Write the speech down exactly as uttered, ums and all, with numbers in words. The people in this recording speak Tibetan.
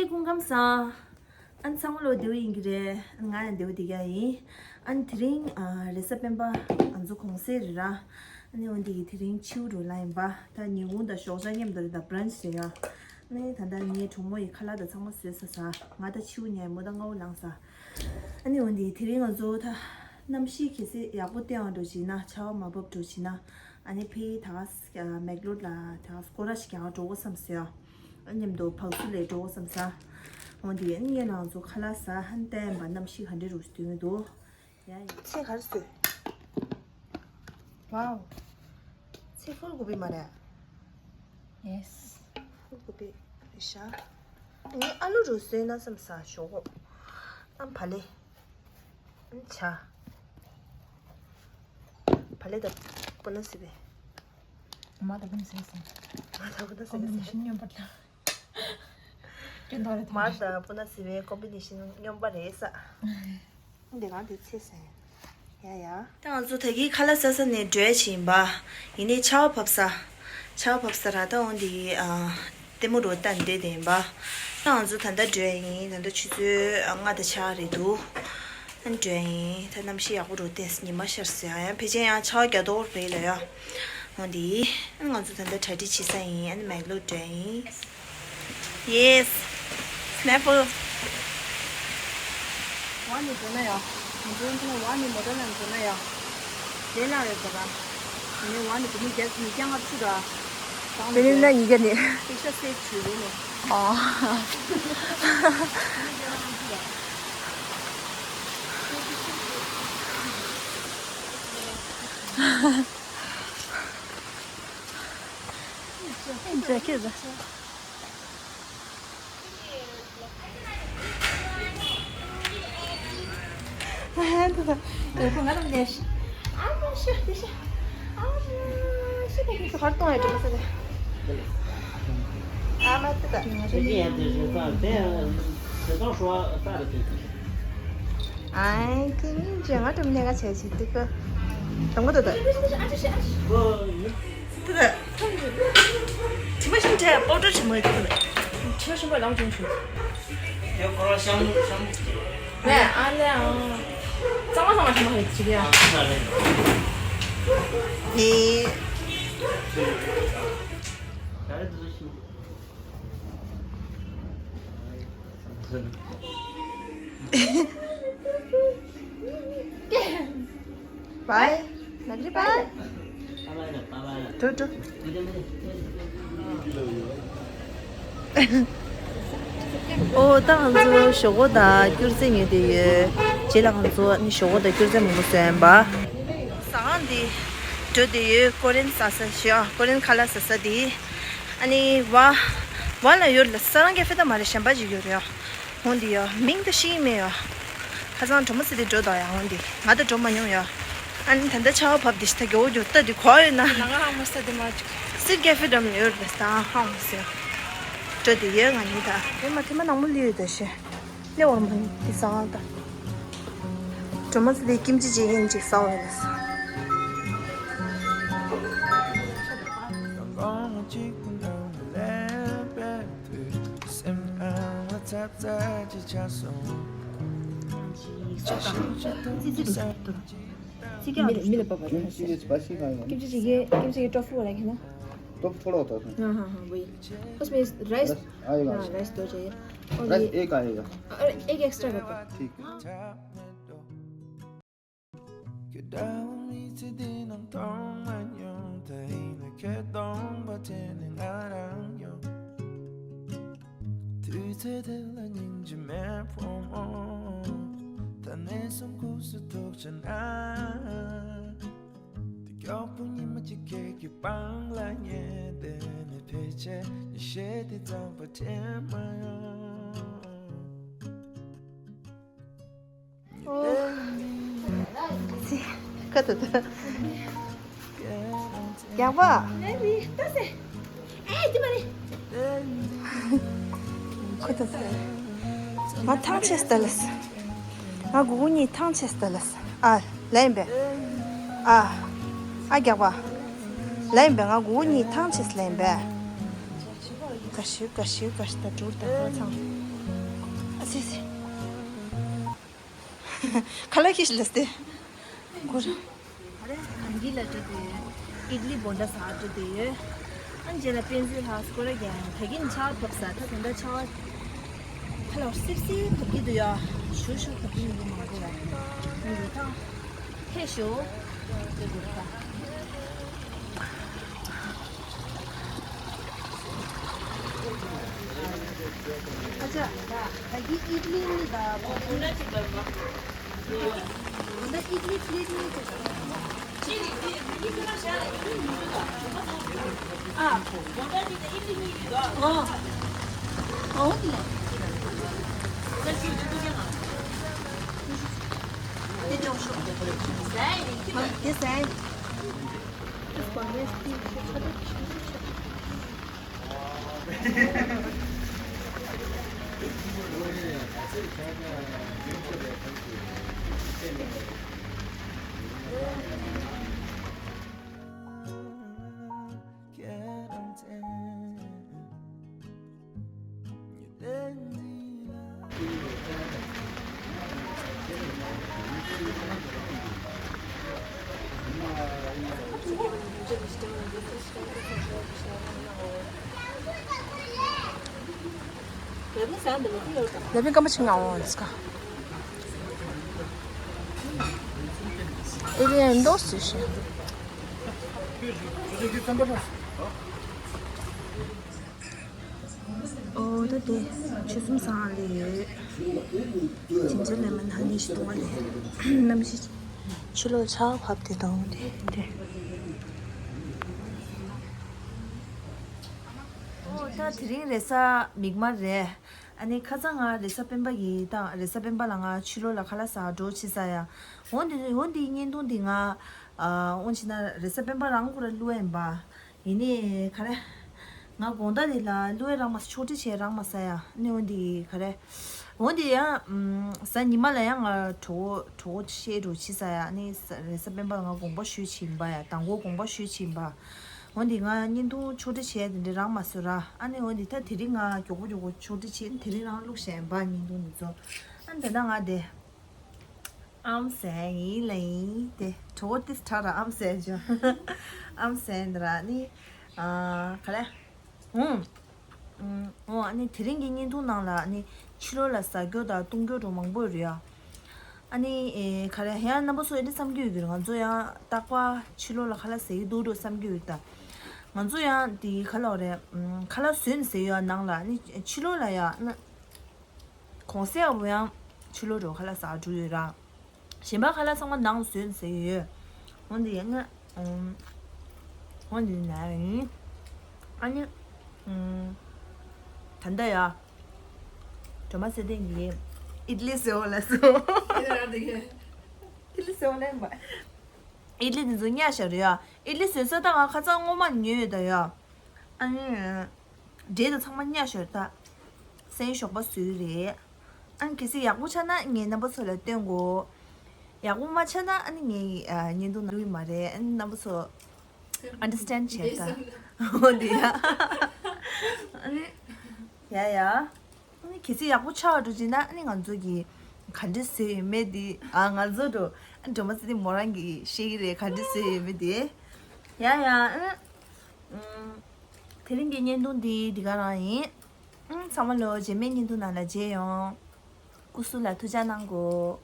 སྐུ་ཁམས་བཟང་། ཨ་ནི་ཚང་མ་ལོ་བདེ་པོ་ཡིན་གྱི་རེད། ང་ཡང་བདེ་པོ་བསྡད་ཀྱི་ཡིན། ཨ་ནི་དེ་རིང་ཨ་རེས་གཟའ་སྤེན་པ་ང་ཚོ་གུང་སེང་རེད་ར། ཨ་ནི་འོན་ཏེ་དེ་རིང་ཕྱི་དྲོ་ལ་ཡིན་པ། ད་ཉིན་གུང་དང་ཞོགས་ཇ་མཉམ་དུ་རེད། ད་བྷི་རན་ཆི་རེད་ཡ། ཨ་ནི་ད་ལྟ་ངའི་གྲོགས་མོ་ཡིས་ཁ་ལག་དང་ཚང་མ་བཟོས་ཚར་ས། ང་ད་ཕྱི་ཉལ་མོ་ད་སྔ་པོ་ལངས་ས། ཨ་ནི་འོན་ཏེ་དེ་རིང་ང་ཚོ་ད་གནམ་གཤིས་གལ་སྲིད་ཡག་པོ་བསྟན་འོང་འགྲོ་བྱས་ན། ཆར་པ་མ་བབས་འགྲོ་བྱས་ན། ཨ་ནི་ཕ་གིར་ད་ག་མེག་ལོར་ལ་ད་ག་སྐོར་ར་ཞིག་རྒྱག་ག་འགྲོ་དགོས་བསམ་སོང་ཡ། ཨ་མཉམ་དུ་བག་སུ་ལས་འགྲོ་བསམ་ས། འོན་ཏེ་ཨ་ནི་ངེད་རང་ཚོ་ཁ་ལག་ཟ་ཧན་ཏན་པ་གནམ་གཤིས་ག་འདྲ་རུ་སྟོན་གྱི་འདུག་ཡ་ཡ། ཚལ་ག་རེ་བཟོས། ཝའོ། ཚལ་ཧྥུལ་གོ་བི་མ་རེད། ཡེས། ཧྥུལ་གོ་བི་རེད་ཤག་ངས་ཨ་ལུ་རུ་བཟོས་ན་བསམ་ས། ཞོག་ཁོག་ཨ་བག་ལེབ། ཨ་ནི་ཇ། བག་ལེབ་དང་སྤུ་ན་སི་པན། མ་ད་སྤུ་ན་སི་པན་ཟེར། མ་ད་སྤུ་ན་སི་པན་ཟེར། ཀོམ་བི་ནེ་ཤན་སྙོམས་པ་འདྲ། སྐྱོན་དག་རེད་ད། མ་ད་སྤུ་ན་སི་པན་ཀོམ་བི་ནེ་ཤན་སྙོམས་པ་རེད་ས། འདི་གང་དེ་ཚེ་ཟེར། ཡ་ཡ། ད་ང་ཚོ་ད་གིན་ཁ་ལག་ཟ་ས་ནས་བྲོས་ཕྱིན་པ། ཡིན་ནའི་ཆར་པ་བབས་ས། ཆར་པ་བབས་ས་ར། ད་འོན་ཏེ་ཨ། ལྟད་མོ་རུ་ལྟ་བསྡད་བསྡད་ཡིན་པ། ད་ང་ཚོ་ད་ལྟ་བྲོས་ཡིན། ད་ལྟ་ཆུ་ཚོད་ལྔ་དང་ཕྱེད་ཀ་རེད་འདུག་ཨ་ནི་བྲོས་ཡིན། ད་གནམ་གཤིས་ཡག་པོ་རུ་བསྟན་ས། ཉི་མ་ཤར་ས་ཡ། ཡང་ཕལ་ཆེར་ཡང་ཆར་པ་རྒྱག་མདོག་རེད་ལ་ཡ། འོན་ཏེ་ཨ་ནི་ང་ཚོ་ད་ལྟ་གྲ་སྒྲིག་བྱེད་ས་ཡིན། ཨ་ནི་མེག་ལོར་བྲོས་ཡིན། Yes. Snapple. ཝ་ནི་འགྲོ་ན་ཡ། ང་ཚོའི་འདི་ན་ཝ་ནི་མོ་ཊ་ནང་འགྲོ་ན་ཡ། ལས་སླ་རེད་ད་ར། ངས་ཝ་ནི་འགྲོ་མི་རྒྱ་མི་རྐྱང་ང་ཚུ་ར། དེ་ནི་ན་ཉིས་བརྒྱ་ནི། པེ་ཤ་སེ་བྱུ་རུ་ནོ། ཨོ། ཇེ་ཁེ་ཟ། དྲི་མ་ཞིམ་ཆེ། པའོ་ཌར་བྱེད་མ་ཡོད་ཀྱི་རེད། དྲི་མ་ཞིམ་པ་ལངས་བྱུང་བྱུང་། དེ་ཁོ་རང་ཤམ་ཤམ་ལས་ཨ་ལས་ཨང་། གཙང་མ་གཙང་མ་དྲི་མ་ཡོད་ཅིག་ཡ། ཨ་ལས། ནི། ད་རེད་དུ་ཤིང་། Bye. Nandri bye. ཏུ་ཏུ། ཨོ་ད་ང་ཚོ་ཞོག་ཁོག་དང་སྐྱུར་རྫས་ཉོས་བསྡད་ཡོད། རྗེས་ལ་ང་ཚོ་ནི་ཞོག་ཁོག་དང་སྐྱུར་རྫས་མང་པོ་བཟོས་ཡིན་པ། ཟ་ཁང་འདི་འགྲོ་བསྡད་ཡོད། ཀོ་རེན་ཟ་ས་ཞོ། ཀོ་རེན་ཁ་ལག་ཟ་ས་འདི། ཨ་ནི་ཝ་ཝ་ལ་ཡོད་ལ་ས་རང་ཀེ་ཧྥེ་ད་མ་རེད། གཞན་པ་ཅིག་ཡོད་རེད་ཡ། འོན་ཏེ་ཡ་མིང་ད་ཤེས་ཀྱི་མེད་ཡ། ཁ་སང་གྲོ་མོ་ཙི་དེ་འགྲོ་དང་ཡ། འོན་ཏེ་ང་ད་འགྲོ་མ་མྱོང་ཡ། ཨ་ནི་ད་ལྟ་ཆར་པ་བབས་ཏེ་ཤི་ད་གྱོ་གྱོ་ལྟ་དེ་གོ་ཡོད་ན། ནང་ང་ཧང་མ་ས་དེ་མ་ཅིག་སིར་ཀེ་ཧྥེ་འགྲམ་ཡོད་རེད། ད་ཧང་མ་ས་འགྲོ་དེ་ཡོད། ང་ནི་ད་དེ་མ་དེ་མ་ནང་མོ་ལི་ཡོད་ད་ཤི་ལེ་བར་མ་དེ་ས་ང་ད་གྲོ་མོ་ཙི་དེ་ཀིམ་ཅི་ཅིག་ཡིན་ཅིག་ས་བ་ཡོད་ལ་ས། སེམས་ཁང་ལ་ཚབ་ཚ་ཅིག་ཆགས་སོང་། ཙི་ཙི་རེད་འདུག་ཙི་རྒྱ་མི་ལ་མི་ལ་པ་པ་ཐ་ཤ། ཀིམ་ཅི་ཅི་གི་ཀིམ་ཅི་གི་ཀྲོ་ཕུ་ལ་ཁེ་ན། ཏོབ་ཐོ་ལོ་ཏོ། ཧ་ཧ་ཧ་བི། ཧོ་སི་མི་རའིས། ཨ་ཡོ། རའིས་ཏོ་ཅེ། རའིས་ཨེག་ཨ་ཡོ། ཨེག་ཨེག་སི་ཊ་ར་པ། ཐིག་ཁྱེད་རང་མི་ཚེ་འདི་ནང་མཐོང་མ་མྱོང་། ད་ཡིན་ན་ཁྱེད་སྟོང་པ་དེ་ནི་ང་རང་ཡོད། དུས་ཚོད་དེ་ལ་སྙིང་རྗེ་མེད་ཕོ་མོ། ད་ནས་བཟུང་ཁུག་སུ་ཐུག་ཆ་ན། དེ་མགྱོགས་པོ་ཉི་མ་གཅིག་ཁྱེད་ཀྱི་པང་ལ་ཉལ་བསྡད་ནས་ཕལ་ཆེར་ཉི་ཤེལ་དེ་གཙང་པ་དྲན་མ་ཡོང་། ཨོ། ཚེ། ཁ་ཐུ་ཐུ། རྒྱག་པ། ལེ་བི་ལྟ་སེ། ཨེ་དེ་མ་རེད། ཁ་ཐུ་ཐུ། ང་ཐང་ཆད་ལྟ་ལས། ང་གུ་གུ་གཉིས་ཐང་ཆད་ལྟ་ལས། ཨ་ལེན་པས། ཨ། ཨ་རྒྱག་པ། ལེན་པས། ང་གུ་གུ་གཉིས་ཐང་ཆད་ལེན་པས། ག་ཤུ་ག་ཤུ་ག་ཤུ་ད་དྲུག་ད་ཧང་ཚང་། ཨ་སི་སི། ཁ་ལག་ཁྱི་ཞིག་ལ་སྟེ། ཁོ་རང་། ཨ་རེ་ཨང་གི་ལ་འགྲོ་དེ་ཡོད། ཨིད་ལི་བོ་འདྲ་ཟ་འགྲོ་དེ་ཡོད། ཨ་རྗེས་ལ་དཔེ་མཛོད་ལྷག་སྐོར་ར་རྒྱག་ད་གིན་ཆར་བབས་ས་ད་དེ་འདྲ་ཆར་ཁ་ལག་སིབ་སིབ་བབས་ཀྱི་འདུག་ཡ། ཞུ་ཞུ་བབས་ཀྱི་མི་འདུག་མང་པོ་ཡ། མི་ཡོད་ད། ཕེབས་ཤོག་ཨ་ཅག་ད་གི་ཨིད་ལི་ནི་ད་བོ་ད་ཨིད་ལི་པླེཊ་ནི་ད། ཨ། ཨོ། ཨོ་དེ་ལ། དེ་ཅོག་ཤོག་དེ་ཟ། ལ་པིན་སྐར་མ་ཆིག་ང་འོང་ཙི་ཀ་ཨེ་རི་ཡ་ཨིན་དོ་སི་ཤི། ཨོ་ད་དེ་ཆུ་གསུམ་སང་ལས་ཡོད། ཇིན་ཇར་ལེ་མོན་ཧ་ནི་ཞིག་བཏུང་བ་ལས་གནམ་གཤིས་ཕྱི་ལོགས་ཆར་བབས་ཏེ་བཏང་དེ་དེ། ཨོ་ད་དེ་རིང་རེས་གཟའ་མིག་དམར་རེད། ཨ་ནི་ཁ་སང་ང་རེས་གཟའ་སྤེན་པ་ཡི་དང་རེས་གཟའ་སྤེན་པ་ལ་ང་ཕྱི་ལོགས་ལ་ཁ་ལག་ཟ་འགྲོ་ཕྱི་ས་ཡ། འོ་འདི་འོ་འདིའི་བརྙན་ཐུང་འདི་ང་ཨ་འོ་ཕྱི་ན་རེས་གཟའ་སྤེན་པ་རང་ཁོ་ར་བླུགས་ཡིན་པ། ཡིན་ནི་ག་རེ། ང་དགོང་དག་འདི་ལ་བླུགས་ཡ་རག་མ་སོང་། ཕྱོགས་སྒྲིག་བྱས་རག་མ་སོང་ཡ། ཨ་ནི་འོ་འདི་ག་རེ། འོ་འདི་ཡང་གཟའ་ཉི་མ་ལ་ཡང་ང་གྲོགས་གྲོགས་བཤད་འགྲོ་ཕྱི་ས་ཡ། ཨ་ནི་རེས་གཟའ་སྤེན་པ་ལ་ང་དགོངས་པ་ཞུས་ཕྱིན་པ་ཡ། དང་པོ་དགོངས་པ་ཞུས་ཕྱིན་པ། འོ་འདི་ང་བརྙན་ཐུང་ཕྱོགས་སྒྲིག་བྱས་དེ་འདྲ་རག་མ་སོང་ར། ཨ་ནི་འོ་འདི་ད་དེ་རིང་ང་མགྱོགས་པོ་མགྱོགས་པོ་ཕྱོགས་སྒྲིག་བྱས་དེ་རིང་རང་བླུགས་བཞག་ཡིན་པ། བརྙན་ཐུང་འདི་ཚོ། ཨ་ནི་ད་ལྟ་ང་དེ་ཨམ་སྲན་ཡིན་ལ་ཡིན་དེ་གྲོགས་ཏིས་ཁྲ་ར་ཨམ་སྲན་ཅོ། ཨམ་སྲན་ར་ནི་ཨ་ག་རེ། ཧུམ། ཨོ་ཨ་ནི་དེ་རིང་གི་བརྙན་ཐུང་ནང་ལ་ཨ་ནི་ཕྱི་ལོགས་ལ་ཟ་རྒྱུ་དང་བཏུང་རྒྱུ་འགྲོ་མང་པོ་ཡོད་རེད་ཡ། ཨ་ནི་ཨེ་ག་རེ་ཡང་རྣམ་པ་ཚོ་ཨེ་འདྲ་བསམ་གྱི་ཡོད་ཀྱི་རེད། ང་ཚོ་ཡང་རྟག་པར་ཕྱི་ལོགས་ལ་ཁ་ལག་ཟ་གི་འདུག་འགྲོ་བསམ་གྱི་ཡོད་ད། ང་ཚོ་ཡང་དེ་ག་ལབ་རེད། ཁ་ལག་བཟོས་ནས་ཟ་ཡོད་ནང་ལ་ཨ་ནི་ཕྱི་ལོགས་ལ་ཡ་ཨ་ནི། གོང་གསལ་བ་ཡང་ཕྱི་ལོགས་འགྲོ་ཁ་ལག་ཟ་འགྲོ་ཡོད་ར། གཞན་པ་ཁ་ལག་ཚང་མ་ནང་བཟོས་ཟེར་ཡོད། འོན་ཏེ་ཡང་ང་ཨམ། འོན་ཏེ་ན་ཡིན། ཨ་ནི་ཨམ། ད་ལྟ་ཡ། སྒྲོལ་མ་ཚེ་བརྟན་གྱིས་ཨིད་ལི་བཟོ་ལ་སོ། ཨིད་ལི་བཟོ་ལ་ཡིན་པ། ཨིད་ལི་འདི་ཚོ་ཉག་ཞག་རེད་ཡ། ཨིད་ལི་བཟོས་ས་ད་ང་ཁ་སང་སྔོན་མ་ཉོས་ཡོད་ད་ཡ། ཨ་ནི། འབྲས་དང་ཚང་མ་ཉག་ཞོར་ད། སའི་ཞོགས་པ་བཟོས་རེད། ཨ་ནི་གལ་སྲིད་ཡག་པོ་ཆགས་ན་ངས་རྣམ་པ་ཚོ་ལ་སྟོན་དགོས། ཡག་པོ་མ་ཆགས་ན་ཨ་ནི་ངས་ཨ་བརྙན་ཐུང་ནང་བླུག་གི་མ་རེད། ཨ་ནི་རྣམ་པ་ཚོ་understand་བྱེད་ད། འོ་འདི་ཡ། ཨ་ནི་ཡ་ཡ། ཨ་ནི་གལ་སྲིད་ཡག་པོ་ཆགས་འགྲོ་བྱས་ན་ཨ་ནི་ང་ཚོ་གི་ག་འདྲ་བཟོས་ཡོད་མེད་འདི་ཨ་ང་ཚོ་འགྲོ་ཨ་ནི་སྒྲོལ་མ་ཚེ་བརྟན་མོ་རང་གིས་བཤད་ཀྱི་རེད། ག་འདྲ་བཟོས་ཡོད་མེད་འདི། ཡ་ཡ། ཨ་ནི། ཨུམ། དེ་རིང་གི་བརྙན་ཐུང་འདི་འདི་ག་རང་ཡིན། ཨུམ། ཚང་མ་ལོ་རྗེས་མའི་བརྙན་ཐུང་ནང་ལ་མཇལ་ཡོང་། སྐུ་གཟུགས་ལ་ཐུགས་ཅག་གནང་གོ།